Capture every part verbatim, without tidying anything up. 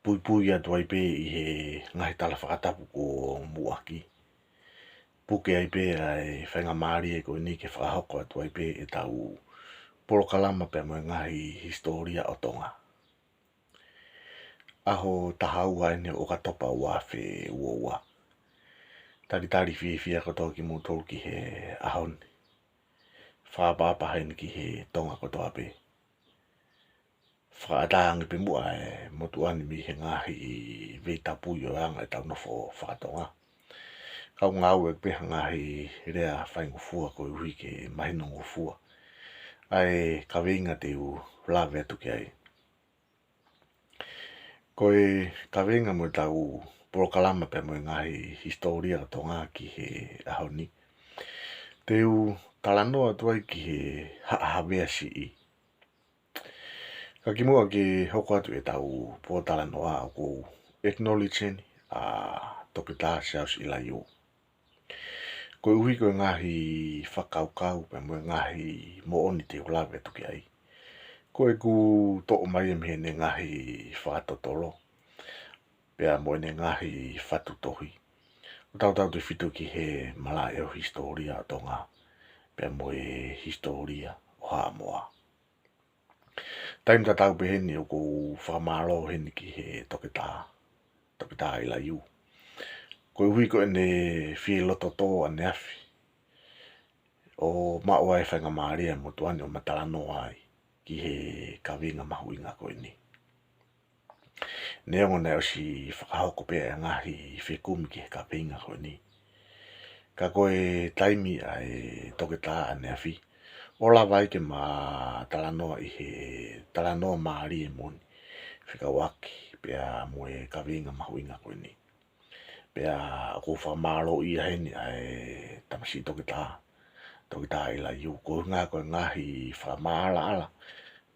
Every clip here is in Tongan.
puipui atu ai pē ʻi he ngaahi tala fakatapu kuo muʻaki. Puke ai pē ʻa e faingamālie ko eni ke fakahoko atu ai pē ʻetau polokalama pea mo e ngaahi hisitōlia ʻo Tonga. ʻAho taha ua eni ʻo ʻOkatopa ua afe ua ua. Talitali fiefia kotoa kimoutolu ki he ʻaho ni. Fakaʻapaʻapa heni ki he Tonga kotoa pē. Fakaʻatā ange pē muʻa e motuʻa ni mei he ngaahi veitapui ʻo e anga ʻetau nofo fakatonga. Kau ngāueʻaki pē ha ngaahi lea faingofua koeʻuhi ke mahinongofua ʻa e kaveinga te u lave atu ki ai. Ko e kaveinga mo ʻetau polokalama pea mo e ngaahi hisitōlia ʻo Tonga ki he ʻaho ni, te u talanoa atu ai ki he Haʻa Havea Siʻi. Ka kimuʻa ke hoko atu ʻetau pōtalanoa, ʻoku ou acknowledge heni ʻa Toketā Siaosi ʻIlaiū. Koeʻuhi ko e ngaahi fakakaukau pea mo e ngaahi moʻoni te u lave atu ki ai, ko ʻeku toʻo mai ia mei heʻene ngaahi fakatotolo pea mo ʻene ngaahi fatu tohi, ʻo tautautefito ki he malaʻe ʻo e hisitōlia ʻo Tonga pea mo e hisitōlia ʻo Haʻamoa. Taimi tatau pē heni ʻoku ou fakamālō heni ki he Toketā, Toketā ʻIlaiū, koeʻuhi ko ʻene fie loto tō ʻaneafi ʻo maʻu ʻa e faingamālie motuʻa ni ʻo ma talanoa ai ki he kaveinga mahuʻinga ko eni. Neongo naʻe ʻosi fakahoko pē ʻa e ngaahi fekumi ki he kaveinga ko eni, ka ko e taimi ʻa e toketā ʻaneafi ʻo lava ai ke ma talanoa ʻi he talanoa mālie moʻoni fekauʻaki pea mo e kaveinga mahuʻinga ko eni. Pea ʻoku ou fakamālōʻia heni ʻa e tamasiʻi toketā, Toketā ʻIlaiū, koeʻuhi ko e ngaahi fakamaʻalaʻala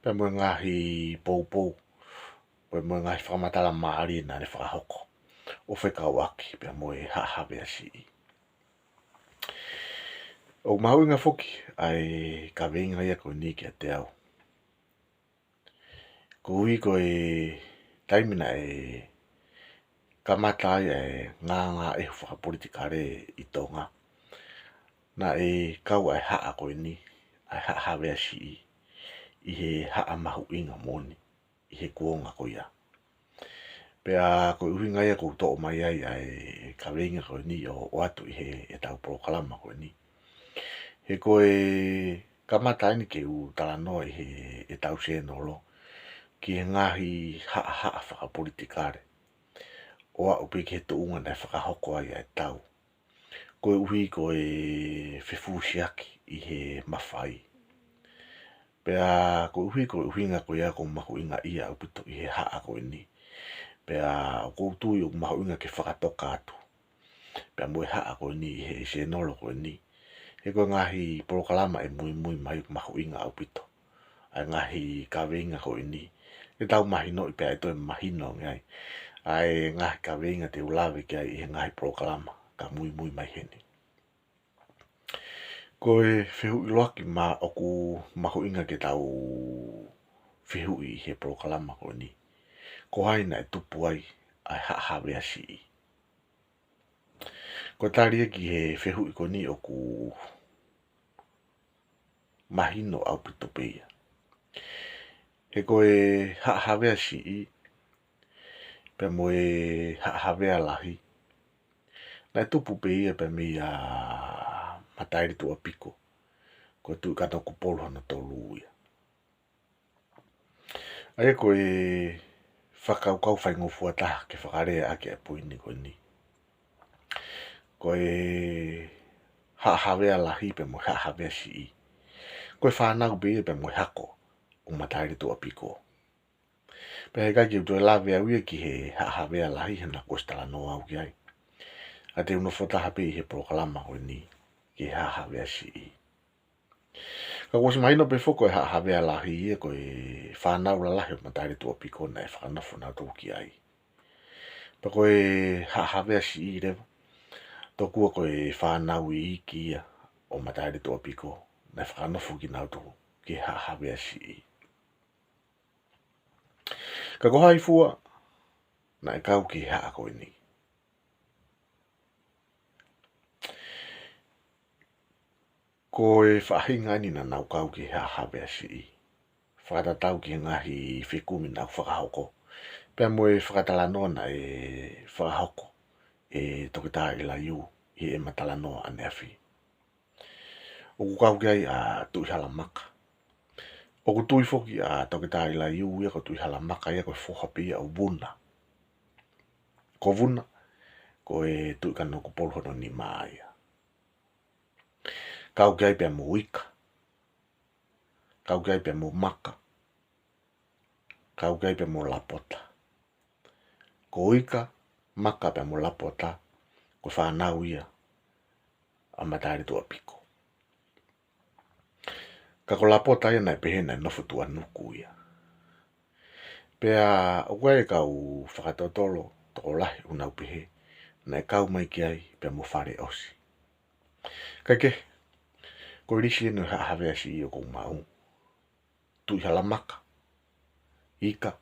pea mo e ngaahi poupou pea mo e ngaahi fakamatala mālie naʻa ne fakahoko ʻo fekauʻaki pea mo e Haʻa Havea Siʻi. ʻOku mahuʻinga foki ʻa e kaveinga ia ko eni kiate au, koeʻuhi ko e taimi naʻe kamata ai ʻa e ngāngāʻehu fakapolitikale ʻi Tonga, naʻe kau ʻa e haʻa ko eni, ʻa e Haʻa Havea Siʻi, ʻi he haʻa mahuʻinga moʻoni ʻi he kuonga ko ia. Pea ko e ʻuhinga ia ʻoku ou toʻo mai ai ʻa e kaveinga ko eni ʻo ʻoatu ʻi he ʻetau polokalama ko eni, he ko e kamata eni ke u talanoa ʻi he ʻetau sēnolo ki he ngaahi haʻahaʻa fakapolitikale ʻo aʻu pē ki he tuʻunga naʻe fakahoko ai ʻa e tau, koeʻuhi ko e fefusiaki ʻi he mafai. Pea koeʻuhi ko e ʻuhinga ko ia ʻoku mahuʻingaʻia ʻaupito ʻi he haʻa ko eni, pea ʻoku ou tui ʻoku mahuʻinga ke fakatoka atu pea mo e haʻa ko eni ʻi he sēnolo ko eni, he ko e ngaahi polokalama ʻe muimui mai ʻoku mahuʻinga ʻaupito ʻa e ngaahi kaveinga ko eni, ke tau mahinoʻi pea ʻe toe mahino ange ai ʻa e ngaahi kaveinga te u lave ki ai ʻi he ngaahi polokalama ka muimui mai heni. Ko e fehuʻi ʻuluaki ʻoku mahuʻinga ke tau fehuʻi ʻi he polokalama ko eni, ko hai naʻe tupu ai ʻa e Haʻa Havea Siʻi? Ko e tali ia ki he fehuʻi ko eni ʻoku mahino ʻaupito pē ia. He ko e Haʻa Havea Siʻi pea mo e Haʻa Havea Lahi, naʻe tupu pē ia pea mei a Mataeletuʻapiko, ko Tuʻi Kanokupolu hono tolu ia. ʻA ia ko e fakakaukau faingofua taha ke fakaleaʻaki ʻa e poini ko eni, ko e Haʻa Havea Lahi pea mo e Haʻa Havea Siʻi, ko e fānau pē ia pea mo e hako ʻo Mataeletuʻapiko. Pea heʻikai ke u toe lave au ia ki he Haʻa Havea Lahi he naʻa ku ʻosi talanoa au ki ai. Ka te u nofo taha pē ʻi he polokalama ko eni ki he Haʻa Havea Siʻi. Ka kuo ʻosi mahino pē foki ko e Haʻa Havea Lahi ia ko e fānau lalahi ʻo Mataeletuʻapiko naʻe fakanofo nautolu ki ai. Pea ko e Haʻa Havea Siʻi leva, tokua ko e fānau iiki ia ʻo Mataeletuʻapiko naʻe fakanofo kinautolu ki he Haʻa Havea Siʻi. Ka ko hai fua naʻe kau ki he haʻa ko eni. Ko e faʻahinga eni naʻa nau kau ki he haʻa Havea Siʻi, fakatatau ki he ngaahi fekumi naʻa ku fakahoko, pea mo e fakatalanoa naʻe fakahoko ʻe Toketā ʻIlaiū ʻi heʻema talanoa ʻaneafi. ʻOku kau ki ai ʻa Tuʻihalamaka. ʻOku tui foki ʻa Toketā ʻIlaiū ia ko Tuʻihalamaka ia ko e foha pē ia ʻo Vuna. Ko Vuna, ko e Tuʻi Kanokupolu hono nima ia. Kau ki ai pea mo Ika. Kau ki ai pea mo Maka. Kau ki ai pea mo Lapota. Ko Ika, Maka pea mo Lapota, ko e fānau ia ʻa Mataeletuʻapiko. Ka ko Lapota ia naʻe pehē naʻe nofo Tuʻanuku ia. Pea ʻoku ʻi ai e kau fakatotolo tokolahi ʻoku nau pehē naʻe kau mai ki ai pea mo Faleʻosi. Kae kehe, ko e lisi eni ʻo e haʻa Havea Siʻi ʻoku ou maʻu: Tuʻihalamaka, Ika,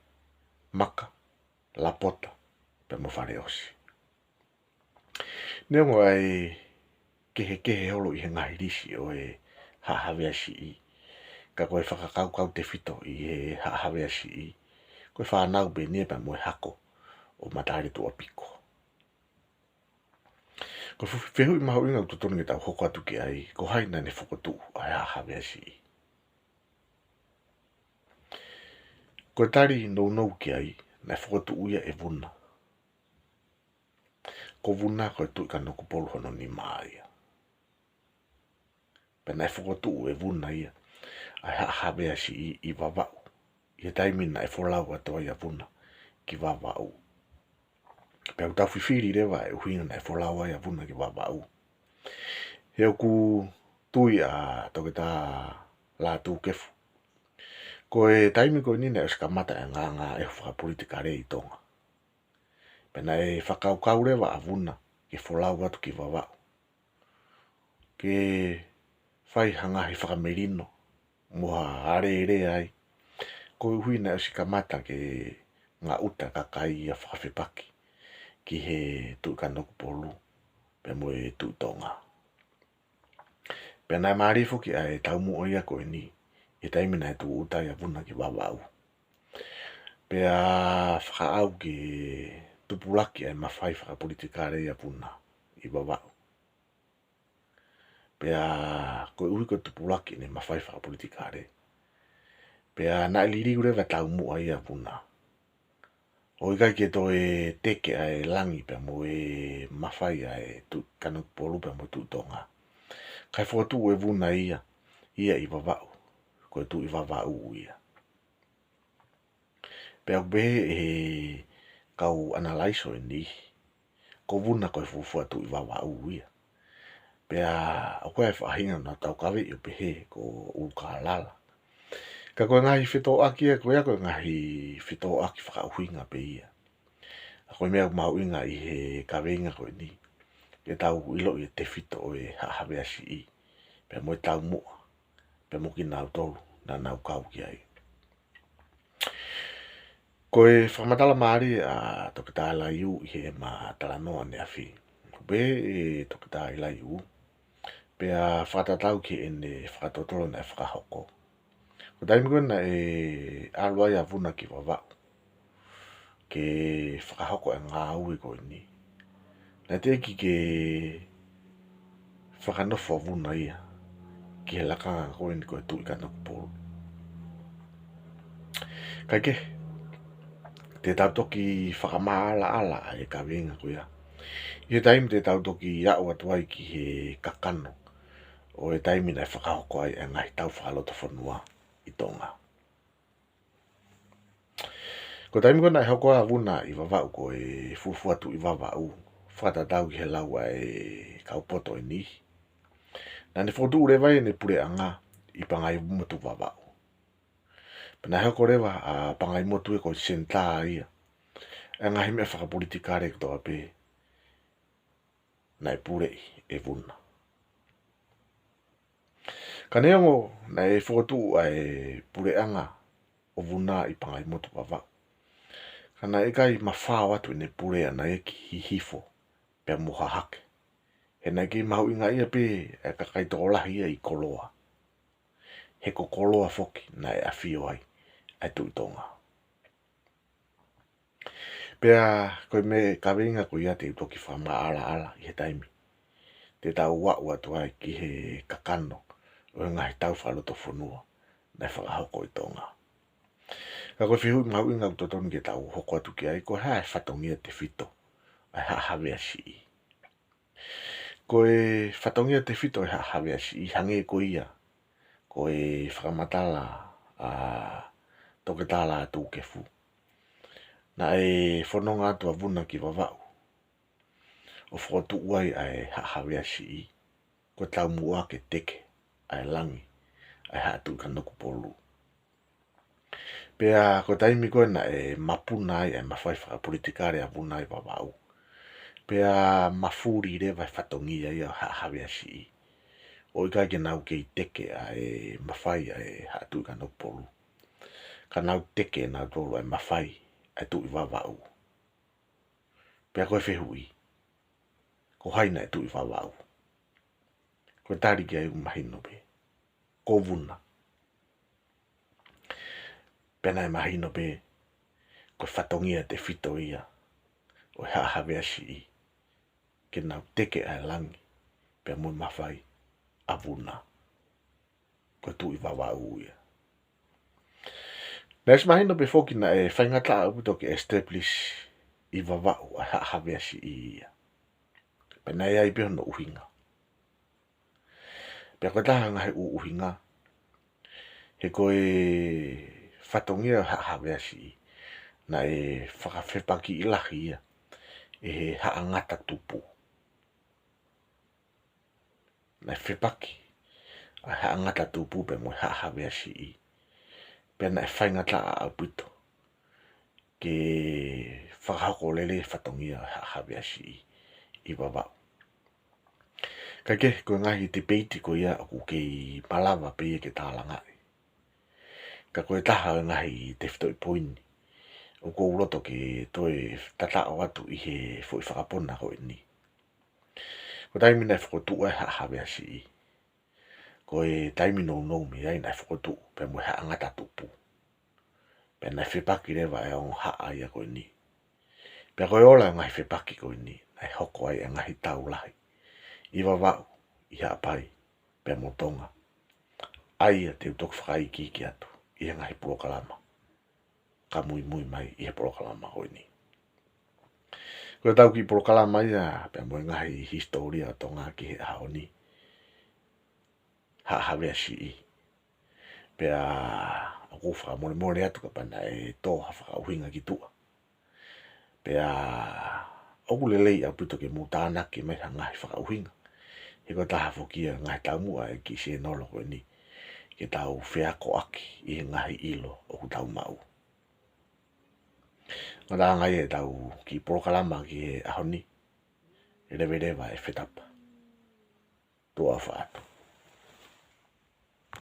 Maka, Lapota, pea mo Faleʻosi. Neongo ʻa e kehekehe holo ʻi he ngaahi lisi ʻo e haʻa Havea Siʻi, ka ko e fakakaukau tefito ʻi he haʻa Havea Siʻi, ko e fānau pē eni ia pea mo e hako ʻo Mataeletuʻapiko. Ko e fe-, fehuʻi mahuʻinga ʻoku totonu ke tau hoko atu ki ai, ko hai naʻa ne fokotuʻu ʻa e haʻa Havea Siʻi? Ko e tali nounou ki ai, naʻe fokotuʻu ia ʻe Vuna. Ko Vuna ko e Tuʻi Kanokupolu hono nima ia. Pea naʻe fokotuʻu ʻe Vuna ia ʻa e haʻa Havea Siʻi ʻi Vavaʻu, ʻi he taimi naʻe folau atu ai ʻa Vuna ki Vavaʻu. Pea ʻoku tau fifili leva e ʻuhinga naʻe folau ai ʻa Vuna ki Vavaʻu. He ʻoku tui ʻa Toketā Lātūkefu, ko e taimi ko eni naʻe ʻosi kamata e ngāngāʻehu fakapolitikale ʻi Tonga. Pea naʻe fakakaukau leva ʻa Vuna ke folau atu ki Vavaʻu ke fai ha ngaahi fakamelino mo ha alēlea ai, koeʻuhi naʻe ʻosi kamata ke ngaʻuta e kakai ia fakafepaki ki he Tuʻi Kanokupolu pea mo e Tuʻi Tonga. Pea naʻe mālie foki ʻa e taumuʻa ia ko eni ʻi he taimi naʻe tūʻuta ai ʻa Vuna ki Vavaʻu. Pea fakaʻau ke tupulaki ʻa e mafai fakapolitikale ia ʻa Vuna ʻi Vavaʻu. Pea koeʻuhi ko e tupulaki ʻene mafai fakapolitikale, pea naʻe liliu leva e taumuʻa ia ʻa Vuna ʻo ʻikai ke toe teke ʻa e langi pea mo e mafai ʻa e Tuʻi Kanokupolu pea mo e Tuʻi Tonga, kae fokotuʻu ʻe Vuna ia ia ʻi Vavaʻu ko e Tuʻi Vavaʻu ia. Pea ʻoku pehē ʻe he kau ʻanalaiso ʻe niʻihi, ko Vuna ko e fuofua Tuʻi Vavaʻu ia. Pea ʻoku ʻi ai e faʻahinga naʻa nau taukaveʻi ʻo pehē ko ʻUlukālala. Ka ko e ngaahi fetōʻaki ia ko ia, ko e ngaahi fetōʻaki fakaʻuhinga pē ia. ʻA ko e meʻa ʻoku mahuʻinga ʻi he kaveinga ko eni, ke tau ʻiloʻi e tefito ʻo e haʻa Havea Siʻi pea mo e taumuʻa pea mo kinautolu naʻa nau kau ki ai. Ko e fakamatala mālie ʻa Toketā ʻIlaiū ʻi heʻema talanoa ʻaneafi. ʻOku pehē ʻe Toketā ʻIlaiū, pea fakatatau ki heʻene fakatotolo naʻe fakahoko, ko e taimi ko ē naʻe ʻalu ai ʻa Vuna ki Vavaʻu ke fakahoko e ngāue ko eni, naʻe teʻeki ke fakanofo ʻa Vuna ia ki he lakanga ko eni ko e Tuʻi Kanokupolu. Kae kehe, te tau toki fakamaʻalaʻala ʻa e kaveinga ko ia ʻi he taimi te tau toki aʻu atu ai ki he kakano ʻo e taimi naʻe fakahoko ai e ngaahi tau fakalotofonua ʻi Tonga. Ko e taimi ko ē naʻe hoko ai ʻa Vuna ʻi Vavaʻu ko e fuofua Tuʻi Vavaʻu, fakatatau ki he lau ʻa e kau poto ʻe niʻihi, naʻa ne fokotuʻu leva ʻene puleʻanga ʻi Pangaimotu, Vavaʻu. Pea naʻe hoko leva ʻa Pangaimotu ia ko e senitā ia ʻa e ngaahi meʻa fakapolitikale kotoa pē naʻe puleʻi ʻe Vuna. Ka neongo naʻe fokotuʻu ʻa e puleʻanga ʻo Vuna ʻi Pangaimotu, Vavaʻu, ka Ka naʻe ʻikai mafao atu ʻene pule ʻana ia ki Hihifo pea mo Hahake. He naʻe kei mahuʻingaʻia pē ʻa e kakai tokolahi ia ʻi Koloa. He ko Koloa foki naʻe ʻafio ai ʻa e Tuʻi Tonga. Pea ko e meʻa kaveinga ko ia te u toki fakamaʻalaʻala ʻi he taimi te tau aʻu atu ai ki he kakano ʻo e ngaahi tau fakalotofonua naʻe fakahoko ʻi Tonga. Ka ko e fehuʻi mahuʻinga ʻoku totonu ke tau hoko atu ki ai, ko e hā e fatongia tefito ʻa e Haʻa Havea Siʻi. Ko e fatongia tefito ʻa e Haʻa Havea Siʻi, hangē ko ia ko e fakamatala ʻa Toketā Lātūkefu, naʻe fononga atu ʻa Vuna ki Vavaʻu ʻo fokotuʻu ai ʻa e Haʻa Havea Siʻi, ko e taumuʻa ke teke ʻa e langi ʻa e Haʻa Tuʻi Kanokupolu. Pea ko e taimi ko ē naʻe mapuna ai ʻa e mafai fakapolitikale ʻa Vuna ʻi Vavaʻu, pea mafuli leva e fatongia ia ʻo e Haʻa Havea Siʻi, ʻo ʻikai ke nau kei teke ʻa e mafai ʻa e Haʻa Tuʻi Kanokupolu, ka nau teke ʻe nautolu ʻa e mafai ʻa e Tuʻi Vavaʻu. Pea ko e fehuʻi, ko hai naʻe Tuʻi Vavaʻu? Ko e tali ki ai ʻoku mahino pē, ko Vuna. Pea naʻe mahino pē ko e fatongia tefito ia ʻo e Haʻa Havea Siʻi, ke nau teke ʻa e langi pea mo e mafai ʻa Vuna, ko e Tuʻi Vavaʻu ia. Naʻe ʻosi mahino pē foki naʻe faingataʻa ʻaupito ke establish ʻi Vavaʻu ʻa e Haʻa Havea Siʻi ia. Pea naʻe ʻi ai pē hono ʻuhinga. Pea ko e taha e ngaahi ʻū ʻuhinga, he ko e fatongia ʻo e Haʻa Havea Siʻi naʻe fakafepakiʻi lahi ia ʻe he Haʻa Ngata Tupu. Naʻe fepaki ʻa e Haʻa Ngata Tupu pea mo e Haʻa Havea Siʻi. Pea naʻe faingataʻa ʻaupito ke fakahoko lelei e fatongia ʻo e Haʻa Havea Siʻi ʻi Vavaʻu. Kae kehe, ko e ngaahi tipeiti ko ia ʻoku kei malava pē ia ke tālangaʻi. Ka ko e taha ʻo e ngaahi tefitoʻi poini ʻoku ou loto ke toe tataʻo atu ʻi he foʻi fakapona ko eni. Ko e taimi naʻe fokotuʻu ai e Haʻa Havea Siʻi, ko e taimi nounou mei ai naʻe fokotuʻu pea mo e Haʻa Ngata Tupu. Pea naʻe fepaki leva e ongo haʻa ia ko eni. Pea ko e ola e ngaahi fepaki ko eni, naʻe hoko ai e ngaahi tau lahi ʻi Vavaʻu, ʻi Haʻapai, pea mo Tonga. ʻA ia te u toki fakaikiiki atu ʻi he ngaahi polokalama ka muimui mai ʻi he polokalama ko eni. Ko ʻetau kiʻi polokalama ia pea mo e ngaahi hisitōlia ʻo Tonga ki he ʻaho ni, Haʻa Havea Siʻi. Pea ʻoku ou fakamolemole atu kapau naʻe tō ha fakaʻuhinga ki tuʻa. Pea ʻoku lelei ʻaupito ke mou tānaki mai ha ngaahi fakaʻuhinga. He ko e taha foki ia e ngaahi taumuʻa ʻa e kiʻi sēnolo ko eni, ke tau feakoʻaki ʻi he ngaahi ʻilo ʻoku tau maʻu. Ngataʻanga ia ʻetau kiʻi polokalama ki he ʻaho ni. Leveleva e fetapa. Tuʻa ʻofa atu.